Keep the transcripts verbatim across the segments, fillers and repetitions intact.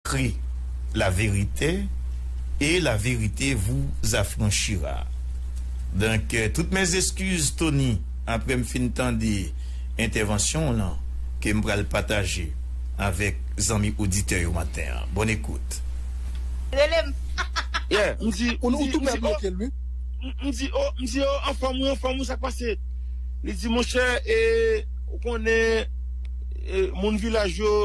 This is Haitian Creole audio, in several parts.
connaîtrez la vérité, et la vérité vous affranchira. Donk, euh, toutes mes excuses, Tony, apre m fin tande entèvansyon w lan, ke m pral pataje avèk zanmi oditè yo maten an. Bonne écoute. Rele m. Yeah, m di, Ou, m ou di, tou m prè di, oh, bloke l, wi. m m di, oh, m di, oh, anfòm, wi, anfòm, wi, sa k pase? Li di, monchè, e, ou konnen, e, moun vilaj yo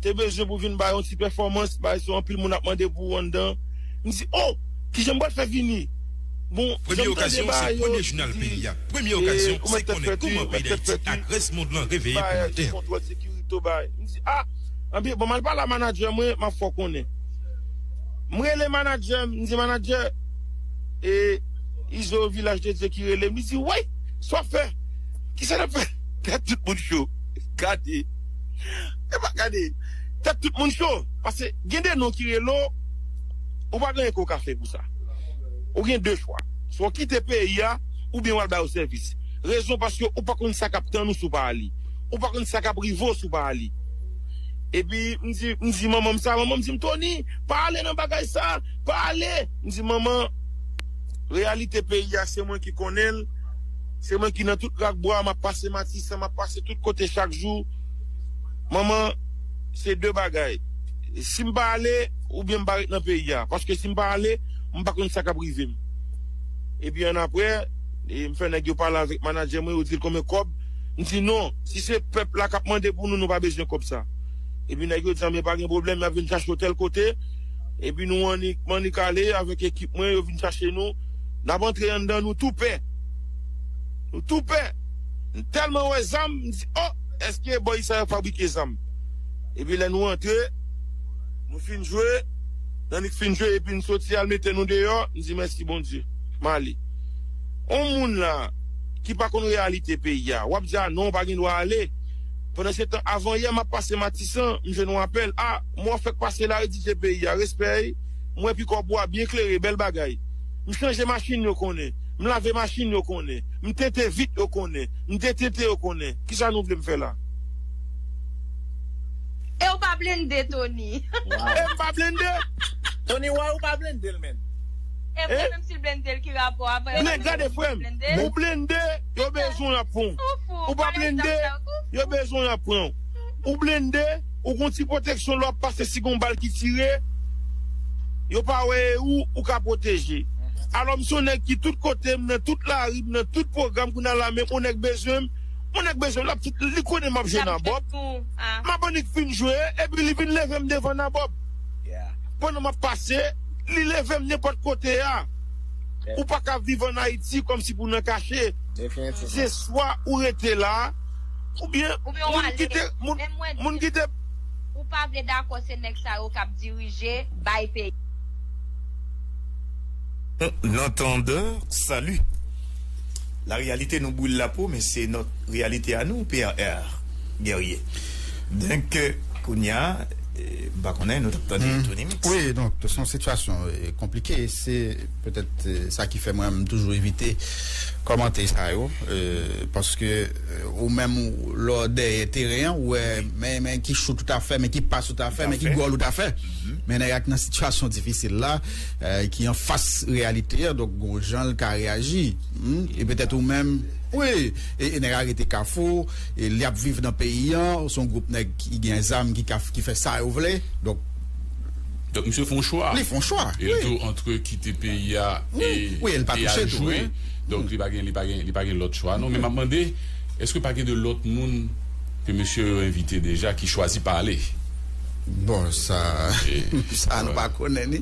te bezwen pou vin bay yon ti pèfòmans, bay se anpil moun ap mande pou ou anndan. M di, oh, kijan m pral fè vini? Bon, Premye okazyon, se premye jounal peyi a. Premye okazyon, se konnen kouman peyi Dayiti ak rès mond lan reveye pou maten an. Kontwòl sekirite bay. M di, ah, anben, bon, m al pale a manadjè mwen, m ap fè w konnen. M rele manadjè m, m di, manadjè, e, Izo Vilaj de Dye ki rele m. Li di, woy, sa w ap fè? Kisa n ap fè? Tèt tout moun cho. Gade. E pa gade. Tèt tout moun cho. Paske gen de non ki rele w, ou pa gen anyen ke w ka fè pou sa. Ou gen de chwa. Swa w kite peyi a, oubyen w al ba yo sèvis. Rezon paske ou pa konn sa k ap tann ou si w pa ale. Ou pa konn sa k ap rive w si w pa ale. Epi, m di, m di manman m sa, manman m di m, Tony, pa ale nan bagay sa, pa ale. M di, manman, reyalite peyi a, se mwen ki konnen l. Se mwen ki nan tout rak bwa, m ap pase Matisan, m ap pase tout kote chak jou. Manman, se de bagay. Si m pa ale, oubyen m pa ret nan peyi a. Paske si m pa ale, m pa konn sa k ap rive m. Epi annapre, e, m fè nèg yo pale avèk manadjè mwen, yo di l konbyen kòb. M di non, si se pèp la k ap mande pou nou, nou pa bezwen kòb sa. Epi nèg yo di, anben pa gen pwoblèm, y ap vin chache w tèl kote. Epi nou annik, m annik ale avèk ekip mwen, yo vin chache nou. N ap antre anndan, nou tou pè. Nou tou pè. M tèlman wè zam, m di, oh, èske bò isi a yo fabrike zam? Epi lè nou antre, nou fin jwe, n annik fin jwe, epi n soti al mete nou deyò, m di mèsi Bondye. M ale. On moun la, ki pa konn reyalite peyi a, w ap di, a non, w pa gen dwa ale. Pandan se tan, avan yè, m ap pase Matisan, m jwenn yon apèl. A, mwen w fèk pase la, yo di se peyi a. Respè, wi. M wè pikòp ou a byen klere, bèl bagay. M chanje machin, yo konnen. M lave machin, yo konnen. M tente vit, yo konnen. M detente, yo konnen. Kisa nou vle m fè la? E w pa blende, Tony. E m pa blende? Tony Wa ou pa blende l menm. E vre, menm si l blende l, ki rapò a? Men gade, frè m, ou blende, yo bezwen w, y ap pran w. Ou pa blende, yo bezwen w, y ap pran w. Ou blende, ou gon ti pwoteksyon, lè w ap pase, si gon bal ki tire, yo pa wè e ou, ou ka pwoteje. Alò, m se yon nèg ki tout kote, m nan tout lari, m nan tout pwogram, kounye a la menm, yon nèg bezwen m, yon nèg bezwen m, l ap tout, li konnen m ap jwe nan bòb. M ap annik fin jwe, epi li vin leve m devan nan bòb. Pandan m ap pase, li leve m nenpòt kote a. Ou pa ka viv ann Ayiti kòmsi pou nan kache. Se swa ou rete la, oubyen moun kite, moun, moun kite. Ou pa vle dakò se nèg sa yo k ap dirije, bay peyi. L'entendeur salue. La réalité nous brûle la peau, mais c'est notre réalité à nous, P R R Guerrier. Donk, euh, kounye a, euh, m pa konnen, nou t ap tande Tony Mix. Wi, donk, se yon sitiyasyon, euh, konplike. Se petèt, euh, sa ki fè mwen, m toujou evite kòmantè sa yo, euh, paske, euh, ou menm, ou, lè w dèyè teren an, ou wè, men, men ki cho tout à fait, men ki pas tout à fait, men ki gòl tout à fait. Men nèg ak nan sitiyasyon difisil la, euh, ki anfas reyalite an, donk, gon jan l ka reyaji. Hmm? E petèt ou menm, wi, e, e nèg a rete Kafou, e li ap viv nan peyi an, se yon gwoup nèg ki gen zam, ki ka, ki fè sa yo vle. Donk, Donk, misye fè yon chwa. Li fè yon chwa, E l tou antre kite peyi a e, e al jwe. Donk, li pa gen, li pa gen, li pa gen lòt chwa. Non, men m ap mande, èske pa gen de lòt moun ke mesye yo envite deja ki chwazi pa ale? Bon, sa, sa nou pa konnen ni.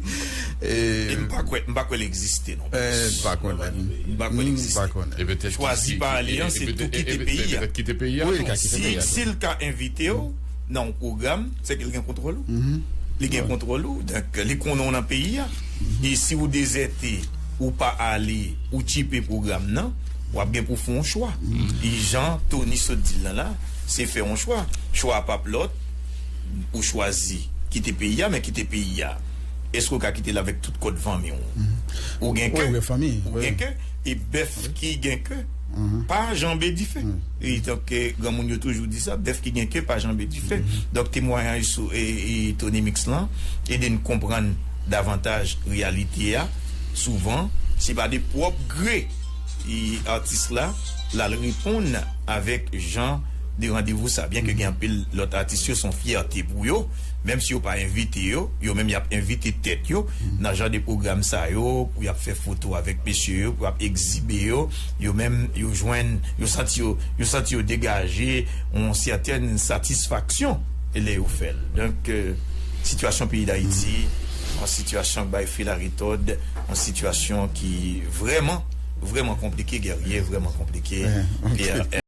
E m pa kwè, m pa kwè l egziste non plis. M pa konnen. M pa kwè l egziste. Chwazi pa ale an, se tou kite peyi a. Petèt kite peyi a tou. Si, si l ka envite w nan yon pwogram, se ke l gen kontwòl ou. Li gen kontwòl ou. Donk, li konnen w nan peyi a. E si w dezète, ou pa ale, ou tchipe pwogram nan, w ap gen pou w fè yon chwa. E jan Tony sot di l lan la, se fè yon chwa. Chwa a p ap lòt, ou chwazi kite peyi a, men kite peyi a, èske w ka kite l avèk tout kòd fanmi w? Ou gen kè, ou gen kè, e bèf ki gen kè, pa janbe dife. E tanke granmoun yo toujou di sa, bèf ki gen ke pa janbe dife. Donk, temwayaj sou e, e Tony Mix lan ede n konprann davantaj reyalite a. Souvan, se pa de pwòp gre e atis la, l al reponn avèk jan de randevou sa. Byen ke gen anpil lòt atis yo, se yon fyète pou yo, menm si yo pa envite yo, yo menm y ap envite tèt yo nan jan de pwogram sa yo, pou y ap fè foto avèk mesye yo, pou y ap egzibe yo, yo menm, yo jwenn, yo santi yo, yo santi yo degaje yon sètèn satisfaksyon lè yo fè l. Donk, euh, sitiyasyon peyi Dayiti, yon sitiyasyon k bay fil a retòd, yon sitiyasyon ki vrèman, vrèman konplike, Guerrier, vrèman konplike. Pierre,